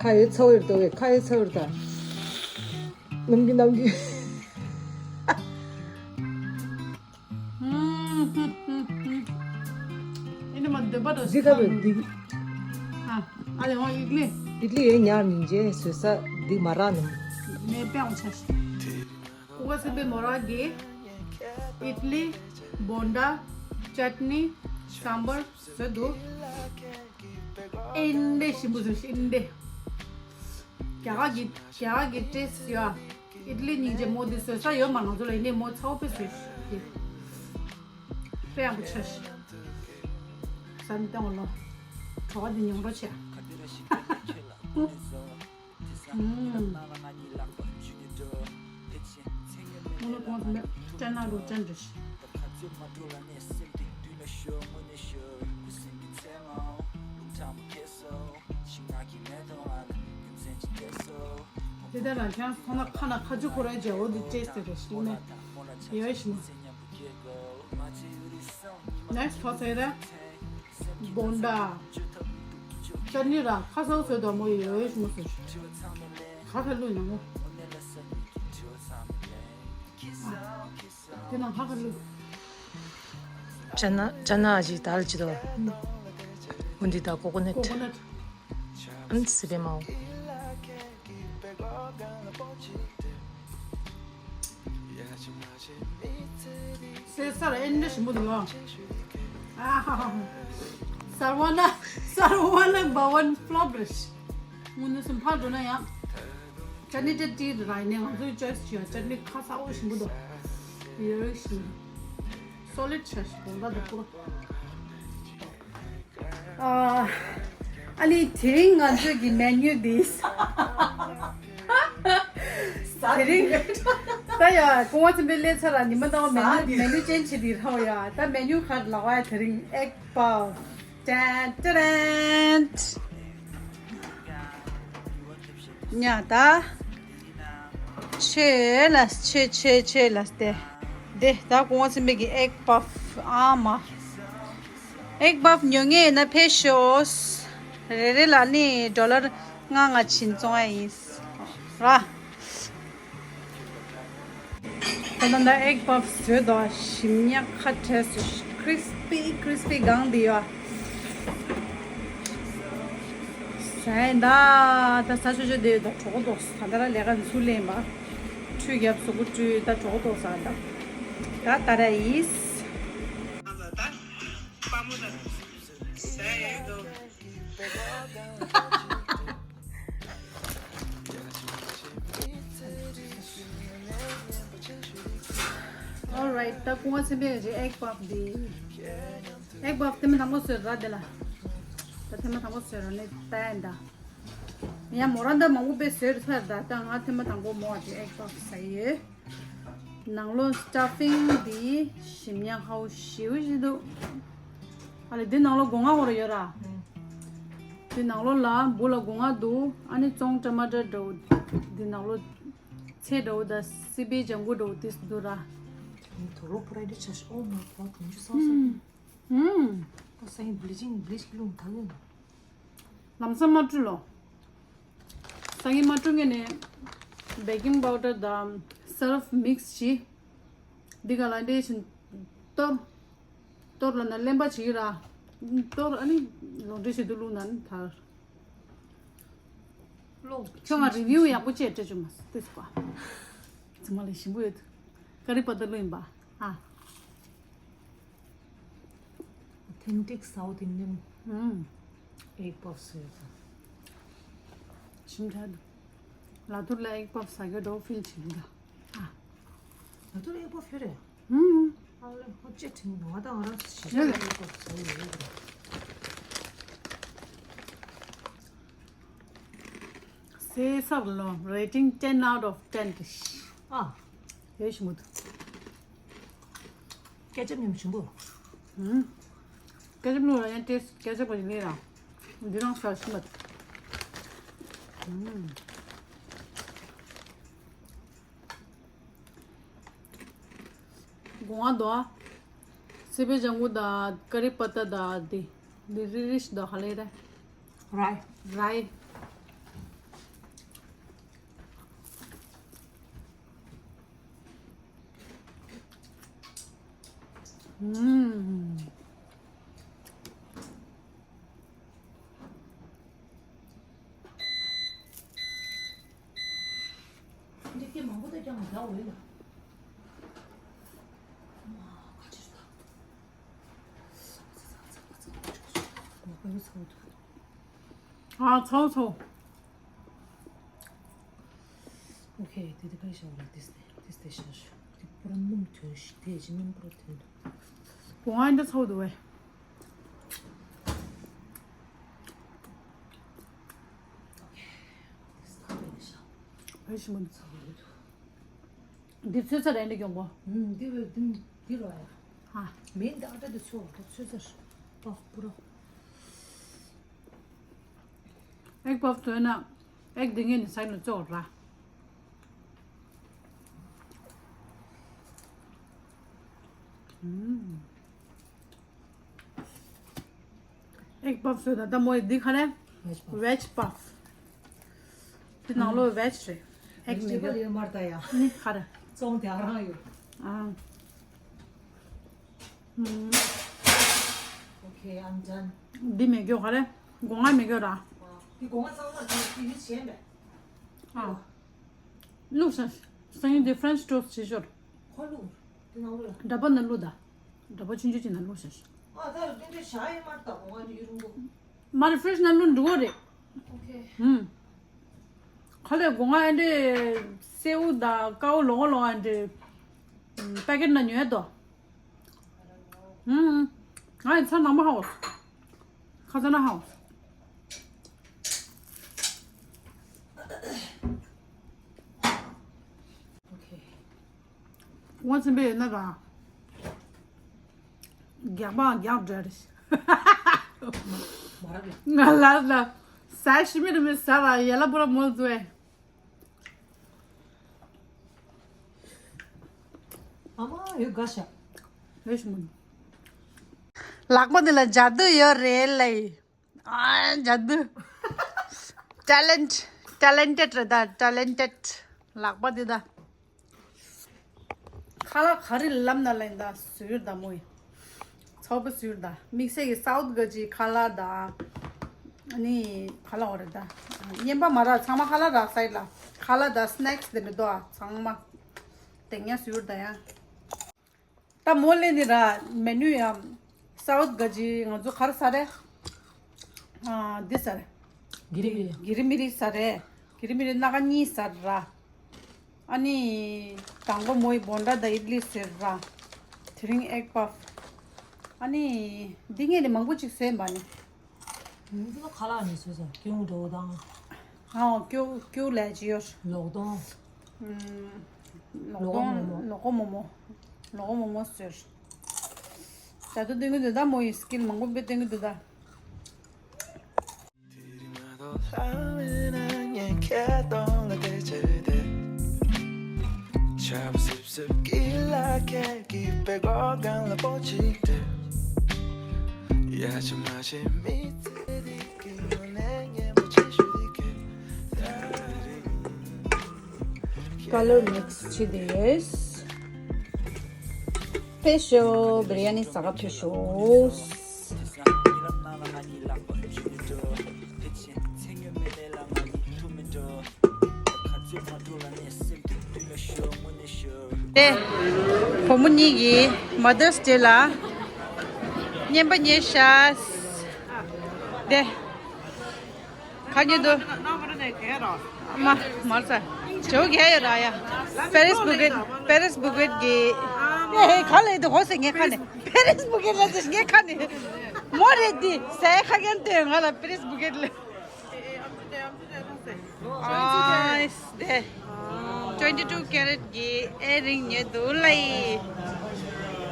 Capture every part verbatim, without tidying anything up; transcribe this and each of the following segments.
ཁ་ཡོད་ཚ་བོར་དོ་བས་ཁ་ཡོད་ཚ་བོར་ད། ནམ་གི་ནམ་གི། ཨེ་ནི་མ་འདོད་པ་དང་འདི་ཁ་བས་འདི། ཨ་ཨ་ལེ་ཧོ་ཨིད་ལི། ཨིད་ལི་ཡོད་ཉར་མིན་རྗེས་བཟོས་ས་འདི་མ་རག་ནམ། མེ་པེའང་ཆ་ཤི། ཀུ་ཀ་སེ་བེ་མོ་ར་གི་ཨིད་ལི། བོན་ཌ། ཅཊ་ནི། སམ་བར་བཟོས་འདུག། ཨིན་ཏེ་ཞིམ་པོ་བཟོས་ཤིག་ཨིན་ཏེ། རྒྱ་གར་གྱི་རྒྱ་གར་གྱི་ཏེ་སི་ཡོད། ཨིད་ལི་སྙིང་རྗེ་མོ་འདི་བཟོས་ས་ཡོད་མ་ང་ཚོ་ལ་ཡིན་ནའི་མོ་ཚ་བོ་དཔེ་བཟོས་ཤིག་དཔེ་ཡག་པོ་ཆགས་ཤིག། ཟ་ནི་སྟོན་གོ་ལོ། གྲོགས་འདི་མྱོང་རོགས་བྱས། ཨུམ། ངོ་ལོ་གོང་དུ་མེད་ཅན་ན་རུ་ཅན་འདྲི་ཤི། དེ་ལྟར་རང་ཁྱང་ཐོག་ན་ཁ་ན་ཁ་ཆུ་ཁོ་རའི་རྒྱལ་བོ་འདི་ཅེས་ཟེར་རེ་ཤི་ནས་ཡོད་ཤི་ནས། Next ཐོག་ཟེར་རེ། བོན་ཌ། ཅ་ནི་ར་ཁ་སང་བཟོས་དོ་མོ་ཡོད་ཡོད་ཞུ་མོ་བཟོས་ཤི། ག་ཕེ་ལུས་ན་མོ། དེ་ན་ག་ཕེ་ལུས། ཅ་ན་ཅ་ན་ཨ་ཅི་དལ་ཅི་དོ། འོན་ཏེ་ད་ཀོ་ཀོ་ནཊ། ཀོ་ཀོ་ནཊ། ཨན་སི་པེ་མའོ། སེ་ས་ར་ཨེ་འདྲ་ཞིམ་པོ་འདུག་ཨ། ཨ་ཧ་ཧ་ཧ། སར་ཝ་ན་སར་ཝ་ན་བ་ཝན་ཕློབ་རེད། དངོས་གནས་སུ་ཕར་འགྲོ་ན་ཡང་། ཅ་ནི་ཏེ་ཏི་ར་ཡིན་ནས་ང་ཚོའི་ཅོའི་སི་བྱས་ཡ་ཅ་ནི་ཁ་ཚ་བོ་ཞིམ་པོ་འདུག། ཡོད་ཞིམ། སོ་ལིད་ཆ་ཞིག་གོང་ད་འདུག་པོ། ཨ་ཨ་ནི་དེ་རིང་ང་ཚོའི་གི་མེ་ནུ་འདི། དེ་རིང་ད་ཡ་ཀོང་བ་ཚན་པའི་ལས་ཚ་ལ་ཉི་མ་ད་བ་མེ་ནུ་མེ་ནུ་ཅན་ཆེ་འདི་ར་ཡ་ད་མེ་ནུ་ག་ལ་བ་ཡ་དེ་རིང་ཨེག་པའོ། ཏན་ཏན་ཏན། ཉ་ད། ཆེ་ལ་ཆེ་ཆེ་ཆེ་ལ་སྟེ། དེ་ད་ཀོང་བ་ཚན་པའི་གི་ཨེག་པབ་ཨ་མ། ཨེག་པབ་ཉོ་ངེས་ན་ཕེ་ཤོས། རེ་རེ་ལ་ནི་ཌོ་ལར་ལྔ་ལྔ་བྱིན་བཙོང་ཡ་ཡིན། ར། ད་ད་ད་ཨེག་པབ་བཟོས་དོ་ཞིམ་ཉག་ཁ་བྲལ་སོ་ཀྲིས་པི་ཀྲིས་པི་གང་དེ་ཡོད། ཟ་ཡིན་ད་ད་ཟ་ཆོ་ཆོ་དེ་ད་གྲོགས་ཏོག་ད་ད་ར་ལས་ཀ་ཚུར་ལེན་པ། ཁྲུས་རྒྱབ་སོ་གོ་ཁྲུས་ད་གྲོགས་ཏོག་ཟ་ད། ད་ད་ར་ཡིས། Alright, ད་ཀོང་བ་ཚན་པའི་གི་ཨེག་པབ་འདི། ཨེག་པབ་ཐེངས་མ་དང་པོ་བཟོས་ར་དེ་ལ། ད་ཐེངས་མ་དང་པོ་བཟོས་ར་ནས་ད་ཡིན་ད། ཡང་མོ་རང་ད་མང་པོ་པས་བཟོས་ཚར་ད་ད་ང་ཐེངས་མ་དང་པོ་མོ་བ་དེ་ཨེག་པབ་ཟ་ཡོད། ནང་ལོ་སི་ཊ་ཕིང་འདི་ཞིམ་ཉག་ཧའོ་ཞེའུ་ཞིག་འདུག། ཨ་ལེ་འདི་ནང་ལོ་སྒོ་ང་ཧོ་ར་ཡོད་ར། འདི་ནང་ལོ་ལ་འབུ་ལ་སྒོ་ང་འདུག། ཨ་ནི་ཙོང་ཊ་མ་ཊར་འདྲ་བོ། འདི་ནང་ལོ་ཚལ་འདྲ་བོ་དང་སི་པའི་ལྗང་གུ་འདྲ་བོ་དེ་འདུག་ར། དོ་རོ་པུ་ར་འདི་ཆ་ཤི། Oh my God, དུང་ཆུ་སོག་སོག། ཨུམ། ད་སང་ཉིན་བི་ལི་ཅིང་བི་ལི་ཅིང་ལུང་ད་གི། ལམ་སང་མ་བཀྲུས་ལོ། སང་ཉིན་མ་བཀྲུས་ངེས་ནས་བེ་ཀིང་པའུ་ཌར་དང་སརཕ་མིག་སི་བྱེད། འདི་ག་ལ་འདྲེས་ཤིང་གཏོར། གཏོར་ལ་ན་རློན་པ་བྱེད་ཀྱི་ར། གཏོར་ཨ་ནི་ལོ་འདྲེས་བྱེད་དུ་བླུགས་ན་ནི་ཐར། ལོ། ཁྱོད་ང་རི་བིའུ་ཡག་པོ་བྱས་སྤྲད་བཅུག་མ་སྟེ་སུ་ཀ། ཚང་མ་ལས་ཞིམ་པོ་ཡོད། ཀ་རི་པ་ཏ་བླུགས་ཡིན་པ། ཨ། Authentic South Indian ཨུམ། Egg puffs ཡོད་ད། ཞིམ་དྲགས་འདུག། ལ་ཐུར་ལ་ཨེག་པབ་ཟ་རྒྱུ་འགྲོ་ཕིལ་བྱེད་འདུག་ད། ཨ། ལ་ཐུར་ཨེག་པབ་ཡོད་རེད། ཨུམ། ཨ་ལེ་ཧོ་ཅེ་ཁྲིན་ང་དང་ང་རང་ཞིག་ཡོད་རེད། ཨེག་པབ་ཟ་ཡི་ཡོད་རེད། སེ་སར་ལོ་རེ་ཊིང་ten out of ten ཏི་ཤི། ཨ། ཡོད་ཞིམ་པོ་འདུག། ཀེ་ཅབ་ཉམས་ཞིམ་པོ། ཧུམ། ཀེ་ཅབ་ལུང་ར་ཡང་ཏེས་ཀེ་ཅབ་པ་ཞིག་ལས་ར། འདི་རང་ཤ་ཞིམ་པ། ཧུམ། སྒོ་ང་དོ། སི་པའི་ལྗང་གུ་དང་ཀ་རི་པ་ཏ་དང་འདི། འདི་རི་རི་ཤི་དང་ཧ་ལས་ར། རའི། རའི། ཨུམ། འདི་སྐད་མང་པོ་བཏང་ཀྱང་མི་འདྲ་བ་ཡོད་ལ། མ་ཁ་ཕྱིར་ད། མ་ཁ་ཡོད་ཚང་འདུག་ཨ་ཚོ་ཚོ། ཨོ་ཁེ། དེ་དེ་ག་ཤ་བ་དེ་སྟེ་དེ་སྟེ་ཤ་ཤ། དེ་པུ་ར་སྣུམ་ཐོན་ཤི་དེ་ཅི་སྣུམ་པུ་ར་ཐོན་འདུག་གོང་ཨ་འདི་ཚོ་འདུག་བས། ཨོ་ཁེ། དེ་སྟེ་ཤ་བ་ཤི་མ་འདི་ཚོ་འདུག་འདི་ཚོད་ཚ་རེད་འདི་གྱོང་པོ། ཨུམ། འདི་བས་འདི་འདི་རོ་ཡ། ཧ། མིན་འདི་ཨ་ཏྲ་འདི་ཚོ་འདི་ཚོད་ཚ་རེད། པ་པུ་ར། ཨེག་པབ་བཟོས་ན་ཨེག་འདི་ངས་ནི་སའི་ནས་བཙོ་ར། ཨུམ། ཨེག་པབ་བཟོས་ན་ད་མོ་ཡི་འདི་ག་རེ། Veg puff. Veg puff. འདི་ནང་ལོགས་ཝེཇ་རེད། ཨེག་མེད་ཝེ་ཇི་ཊེ་བལ་ཡོད་མ་རེད་ད་ཡ། ནི་ག་རེ། བཙོང་དེ་ཨ་རང་ཡོད། ཨ། ཨུམ། Okay, I'm done. འདི་མེད་གྱོ་ག་རེ། སྒོ་ང་མེད་གྱོ་ར། འདི་སྒོ་ང་གཙང་མ་དེ་དེ་ཡིད་བྱས་མེད། ཨ། བླུགས་སོང་། སང་ཉིན་འདི་French toast བྱེད་ཤོར། ཁོ་བླུགས། འདི་ནང་བླུགས་ལ། འདྲ་པ་ནང་བླུགས་ད། འདྲ་པ་ཆུང་ཆུང་ཅིག་ནང་བླུགས་ཤོར། ཨ་ད་རུ་ཏན་ཏན་བྱ་ཡི་མ་ད་སྒོ་ང་འདི་ཡི་རུང་གོ། མ་རེད། ཕི་རིཇ་ནང་བླུགས་འགྲོ་གི་རེད། Okay. ཧུམ། ཁ་ལས་སྒོ་ང་ཨེ་འདྲས་སེའུ་དང་ཀའུ་ལོ་ངོ་ལོ་ཨེ་འདྲས་པེ་ཀེཊ་ནང་ཉོས་དོ། ཧུམ། ང་ཡི་ཚ་ནང་མ་ཧའོ། ཁ་ཚ་ན་ཧའོ། Okay. ང་ཚན་པས་ཡོད་ན་ར། རྒྱག་པའང་རྒྱག་འདྲ་རེད། ང་ལ་ལ་ཟ་ཤི་མི་རི་མི་ཟ་ལ་ཡ་ལ་པུ་ར་མོ་ཛུ་ཨེ། ཨ་མ་ཡོད་དགའ་ཤ། ཡོད་ཤི་མོ། ལག་པ་འདི་ལ་ཇ་དུ་ཡོད་རེད་ལེ། ཨ་ཇ་དུ། Talent, talented རེད་ད། Talented. ལག་པ་འདི་ད། ཁ་ལག་ག་རེ་ལབ་ན་ལེན་ད་ཟུར་ད་མོ་ཡི། ཚོགས་པ་ཟུར་ད། དམིགས་བསལ་གྱི་སའུ་ཐི་ག་ཅི་ཁ་ལག་ད། ཨ་ནི་ཁ་ལག་འོ་རེད་ད། རྔན་པ་མ་རག་ཚང་མ་ཁ་ལག་རག་སའི་ལ། ཁ་ལག་ད་སི་ནེག་སི་དེ་མི་འདུག་ཨ་ཚང་མ། དེང་ཡ་ཟུར་ད་ཡ། ད་མོ་ལེ་ནི་ར་མེ་ནུ་ཡ། སའུ་ཐི་ག་ཅི་ང་ཚོ་ག་རེ་ཟ་རེད། ཨ་འདི་ཟ་རེད། གི་རི་མི་རི། གི་རི་མི་རི་ཟ་རེད། གི་རི་མི་རི་སྣ་ཁ་གཉིས་ཟ་ར། ཨ་ནི། དང་པོ་མོ་ཡི་བོན་ཌ་དང་ཨིཌ་ལི་ཟེར་ར། དེ་རིང་ཨེག་པབ། ཨ་ནི། འདི་ངས་ནི་མང་པོ་ཅིག་བཟོས་ཡིན་པ་ནི། འདི་ལ་ཁ་ལག་ནས་བཟོས་ས་ཀྱུང་འགྲོ་དང་། ཨ་ཀྱུ་ཀྱུ་ལས་ཅི་ཡོད། ལོག་དོང་། ལོག་དོང་། ལོག་མོ་མོ། ལོག་མོ་མོ། ལོག་མོ་མོ་ཟེར། ད་དུ་སྟོན་གི་འདུག་ད་མོ་ཡི་སི་ཀིལ་མང་པོ་དཔེ་སྟོན་གི་འདུག་ད། Color mix བྱས་ཏེ་ཡོད། ཕེབས་ཤོག་བི་རི་ཡ་ནི་ཟ་ག་ཕེབས་ཤོག་དེ་བུ་མོ་གཉིས་ཀྱིས་མ་དར་སི་ཌེ་ལ་རྔན་པ་རྙེད་ཤག་དེ། ག་ཉོས་འདུག་མ་མར་ཚ། ཇོ་ག་ཡོད་ར་ཡ། པེ་རིས་བུ་ཀེཊ། པེ་རིས་བུ་ཀེཊ་གི། ཨེ་ཧེ་ག་ལ་ཡོད་འདུག་ཧོ་སེ་ངས་ཁ་ནས། པེ་རིས་བུ་ཀེཊ་ལ་ཚེ་ངས་ཁ་ནས། མོ་རེད་འདི་ཟས་ཁ་རྒྱན་སྟོན་ང་ལ་པེ་རིས་བུ་ཀེཊ་ལ། ཨ་སྟེ། twenty two carat གི་ཨེ་རིང་རྙེད་འདུག་ལ་ཡི།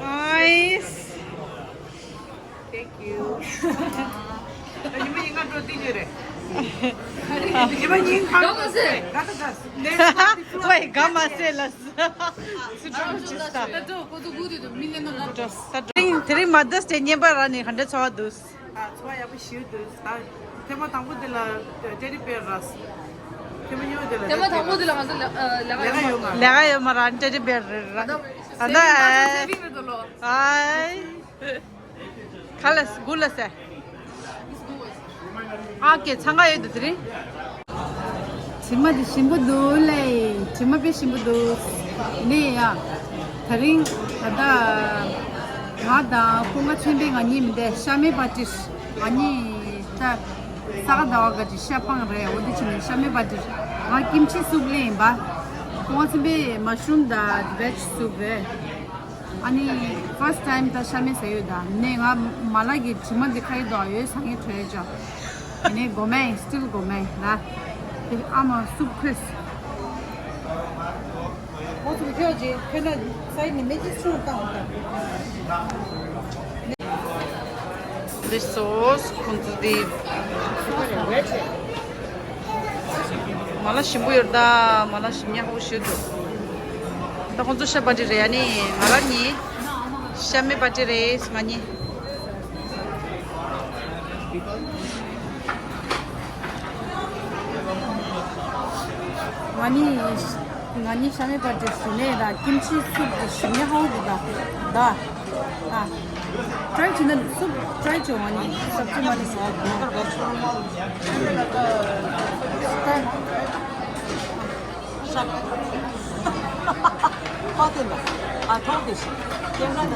ཨ་སྟེ། Thank you. ཉི་མ་ཉིན་གང་འགྲོ་དེ་ཉོས་རེད། ཉི་མ་ཉིན་གང་འགྲོ་དེ་ག་ད་ད། ཝེ་ག་མ་སེ་ལ་སུ་འགྲོ་ཅི་ས། ད་འགྲོ་ཁོ་ཚོ་སྒུག་དུས་དུ་མི་ལེན་ན་ང་འགྲོ། དེ་རིང་དེ་རིང་མ་དར་སི་ཌེ་རྔན་པ་རག་ནས་ག་འདྲ་ཚོར་བ་འདུག་ཨ་ཚོར་བ་ཡག་པོ་ཞེ་པོ་འདུག་ད་ཐེངས་མ་དང་པོ་དེ་ལ་ཊེ་ཌི་བེར་རག་ཐེངས་མ་གཉིས་པ་དེ་ལ་ཐེངས་མ་དང་པོ་དེ་ལ་ང་ཚོ་ལས་ཀ་ཡོད་མ་རེད། ལས་ཀ་ཡོད་མ་རེད། ཊེ་ཌི་བེར་རེད་ར། ད་ད་ཨ་ཁ་ལ་སྒུ་ལ་སེ། ཨ་ཀེ་ཚང་ག་ཡོད་དུ་དེ་རིང་། དྲི་མ་དེ་ཞིམ་པོ་འདུག་ལེ། དྲི་མ་དཔེ་ཞིམ་པོ་འདུག་ནས་ཡ། དེ་རིང་ད་ལྟ་ང་དང་སྐུ་ངོ་ཚན་པའི་ང་གཉིས་མི་འདས་ཤ་མེད་པ་ཏིས་ང་གཉིས་ད་ས་ག་ཟླ་བ་ག་ཅིག་ཤ་སྤང་རེད། འོ་དེ་ཕྱིན་ནས་ཤ་མེད་པ་ཏིས་ང་ཀིམ་ཆི་སུབ་ལེན་ཡིན་པ། སྐུ་ངོ་ཚན་པའི་མ་ཤུམ་དང་བེ་ཇི་སུབ་རེད། ཨ་ནི་first time ད་ཤ་མེད་ཟ་ཡོད་ད། ནས་ང་མ་ལག་གི་དྲི་མ་འདི་ཁ་ཡི་དོ་ཡོད་ཟ་ངེས་བྲོས་ཅོ། ཨ་ནི་གོ་མེ་still གོ་མེ་ད། I'm a soup crisp. ཁོ་ཚོ་ཁྱོད་ཀྱིས་ཁྱོད་ན་སའི་ནི་མེ་ཅི་སུ་བཏང་བ་དང་། This sauce ཁོང་ཚོ་འདི། མ་ལ་ཞིམ་པོ་ཡོད་ད། མ་ལ་ཞིམ་ཉག་པོ་ཞིག་འདུག་ད་ཁོང་ཚོ་ཤ་བ་ཏི་རེད། ཨ་ནི་ང་རང་གཉིས་ཤ་མེད་བ་ཏི་རེད། ང་གཉིས་ང་གཉིས་ང་གཉིས་ཤ་མེད་བ་ཏི་ཞུ་ནས་ད་ཀིམ་ཆི་སུབ་ཀྱི་ཞིམ་ཉག་པོ་འདུག་ད་ད། ཨ། try བྱས་ན་སུབ་try བྱས། ང་གཉིས་སབ་ཅི་མ་ནི་ཟ་དགོས། ཁ་ཏོན་ལ། ཨ་ཐོག་དེ་ཤི། ཀེམ་ར་ན།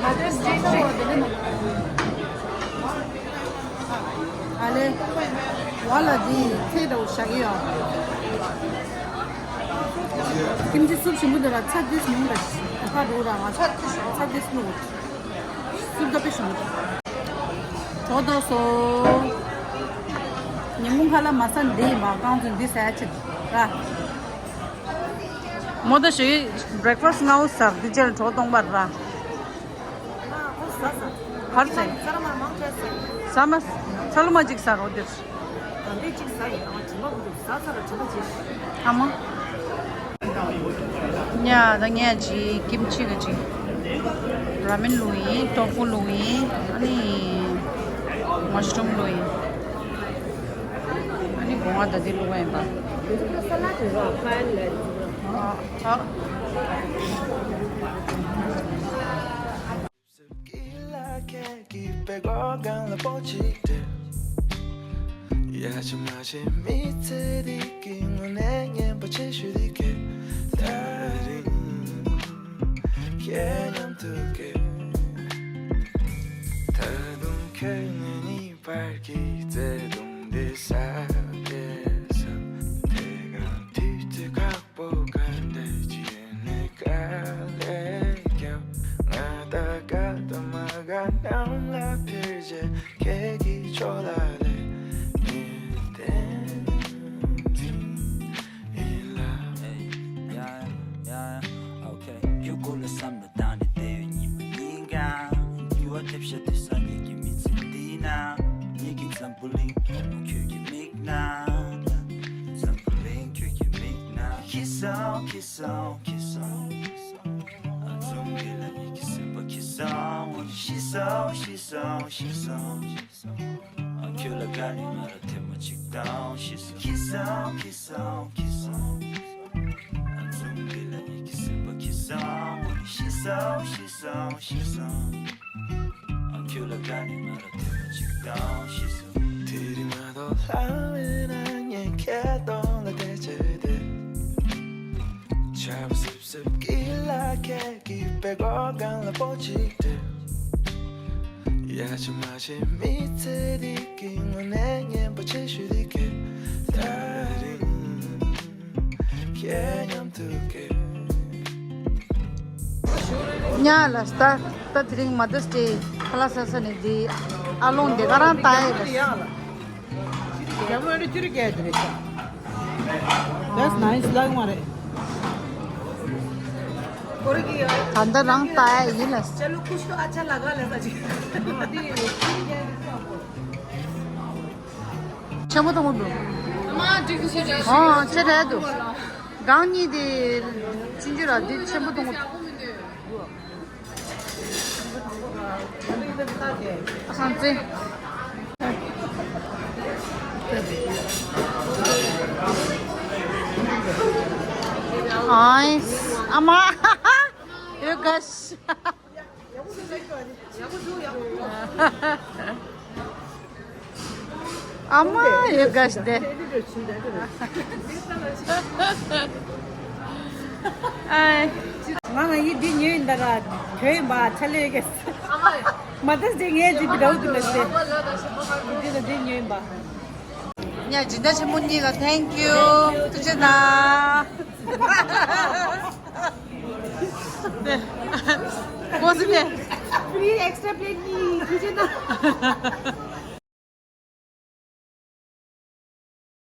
ང་དེ་སི་ཊི་ཊི་ཤོ་དེ་ནི་མ། ཨ་ལེ། ཝ་ལ་དེ་ཚེ་འདྲ་བོ་བཞག་གི་ཡོད། ཀིམ་ཆི་སུབ་ཞིམ་པོ་འདུག་ར། ཚྭ་ཏིས་མྱོང་ར། ཨ་ཕ་འགྲོ་ར། ང་ཚྭ་ཏིས་ཚྭ་ཏིས་མྱོང་། སུབ་ད་དཔེ་ཞིམ་པོ་འདུག་གྲོ་དོ་སོ། ཉིན་གུང་ཁ་ལག་མ་ཟ་འདི་ཡིན་པ། རྐང་ཚོད་འདི་ཟ་ཡ་ཆེད་ར། མོ་ད་ཞིག་breakfast སྔ་བོ་ཟ། འདི་རྗེས་ལ་གྲོ་གཏོང་པར་ར། ཨ་ཁོ་ཟ་ཟ། གར་ཟེ། ས་ར་མ་མང་ཆེ་ཟེ། ས་མ། ས་ལུ་མ་ཅིག་ཟ་རོ་འདིར། ད་འདི་གཅིག་ཟ་ཡིན། ཨ་མ་དྲི་མ་བུ་འདུག་ཟ་ཟ་ར་དྲི་མ་ཅིག་ཨ་མ། ཉ་ད་ངས་ཅིག་ཀིམ་ཆི་ག་ཅིག་ར་མེན་ལུ་ཡིན། ཏོ་ཕུ་ལུ་ཡིན། ཨ་ནི་མ་ཤུ་རུམ་ལུ་ཡིན། ཨ་ནི་སྒོ་ང་ད་འདི་ལུ་ཡིན་པ། ཨ་ཨ། སྐྱིད་ལ་ཁད་ཀྱིས་པད་གོ་སྒང་ལ་པོ་ཅིག་སྟེར། ཡ་ཅི་མ་ཅི་མི་ཚེ་འདི་གི་དངོས་གནས་སྙན་པ་ཆེ་ཤོས་འདི་གས། ད་རིང་ཁྱེད་མཉམ་དུ་གས། ད་དུང་ཁྱེད་ངེད་གཉིས་བར་གྱི་བརྩེ་དུང་འདི་ཟབ་གས་ཟབ། དེ་ག་དུས་ཚོད་ཁག་པོ་ག་འདྲ་ཅིག་ནས་དཀའ་ལས་བརྒྱབ། ང་ད་དཀའ་ད་མ་དཀའ་གནམ་ལ་འཕུར་བྱེད། ཁྱེད་ཀྱི་ཕྱོགས་ལ་ལས་ངས་བསྟན་འཛིན་ཡིན་ལ། ཁྱོད་སྐོར་ལ་བསམ་བློ་བཏང་ནས་བསྡད་ཡོད་ཉི་མ་ཉིན་གང་། འགྱུར་བ་ཐེབས་ཤག་དུས་སང་ཉིད་ཀྱི་མི་ཚེ་འདི་ན། ངེད་ཀྱི་འཛམ་བུ་གླིང་ཁྱོད་ཀྱི་མིག་ན། འཛམ་བུ་གླིང་ཁྱོད་ཀྱི་མིག་ན། ཁྱི་སང་ཁྱི་སང་ཁྱི་སང་། ཨ་ཙུམ་གི་ལ་ཡི་གི་སེམས་པ་ཁྱི་སང་། ཤི་སང་ཤི་སང་ཤི་སང་། ཨ་ཁྱོད་ལ་དགའ་ནི་ང་ལ་ཐེངས་མ་གཅིག་དང་། ཤི་སང་ཁྱི་སང་ཁྱི་སང་ཁྱི་སང་། ཨ་ཙུམ་གི་ལ་ཡི་གི་སེམས་པ་ཁྱི་སང་། ཤི་སང་ཤི་སང་ཤི་སང་། ཨ་ཁྱོད་ལ་དགའ་ནི་ང་ལ་ཐེངས་མ་གཅིག་དང་། ཤི་སང་། དེ་རིང་མ་གཏོགས་ལྷ་མེད་ན་ངས་ཁྱེད་གདོང་ལ་བལྟས་བྱས་བསྡད། ཆར་པ་སིབ་སིབ་ཀྱི་ལ་ཁད་ཀྱིས་པད་གོ་སྒང་ལ་པོ་ཅིག་སྟེར། ཡ་ཅི་མ་ཅི་མི་ཚེ་འདི་གི་དངོས་གནས་སྙན་པ་ཆེ་ཤོས་འདི་གས། ད་རིང་ཁྱེད་མཉམ་དུ་གས། ཉ་ལ་སྟ་ད་དེ་རིང་མ་དར་སི་ཌེ་ཁ་ལག་ཟ་ས་ནས་འདི་ཨ་ལོང་འདི་ག་རང་ལྟ་ཡས་རེད། རྒྱབ་ལོགས་རེ་ཅི་རེ་རྒྱག་དེ་རེད་ཤག That's nice. ལགས་མ་རེད། ད་ལྟ་རང་ལྟ་ཡ་ཡིན་ལ། चलो कुछ तो अच्छा लगा ले सच। ཆེན་པོ་གཏོང་གི་འདུག་ཨ་ཆེ་རེད་འདུག་སྒང་གཉིས་དེ་ཆུང་ཆུང་ར་འདི་ཆེན་པོ་གཏོང་གི་འདུག་ཨ་ཙི། Nice. ཨ་མ། ཡོད་ག་ཤ། ཨ་མ་ཡོད་ག་ཤ་དེ། ཨའི། ང་ང་ཡི་འདི་ཉོས་ཡིན་ད་ར། གྱོད་ཡིན་པ་ཆ་ལེ་གེ། མ་ད་སྟེ་ངས་འདི་འདྲ་བོ་འདི་མ་སྟེ། འདི་ལ་འདི་ཉོས་ཡིན་པ། ཉ་སྦྱིན་བདག་ཆེན་མོ་གཉིས་ལ་thank you ཐུགས་རྗེ་གནང་། ཀོ་སི་མེ། Free extra plate གཉིས་ཐུགས་རྗེ་གནང་།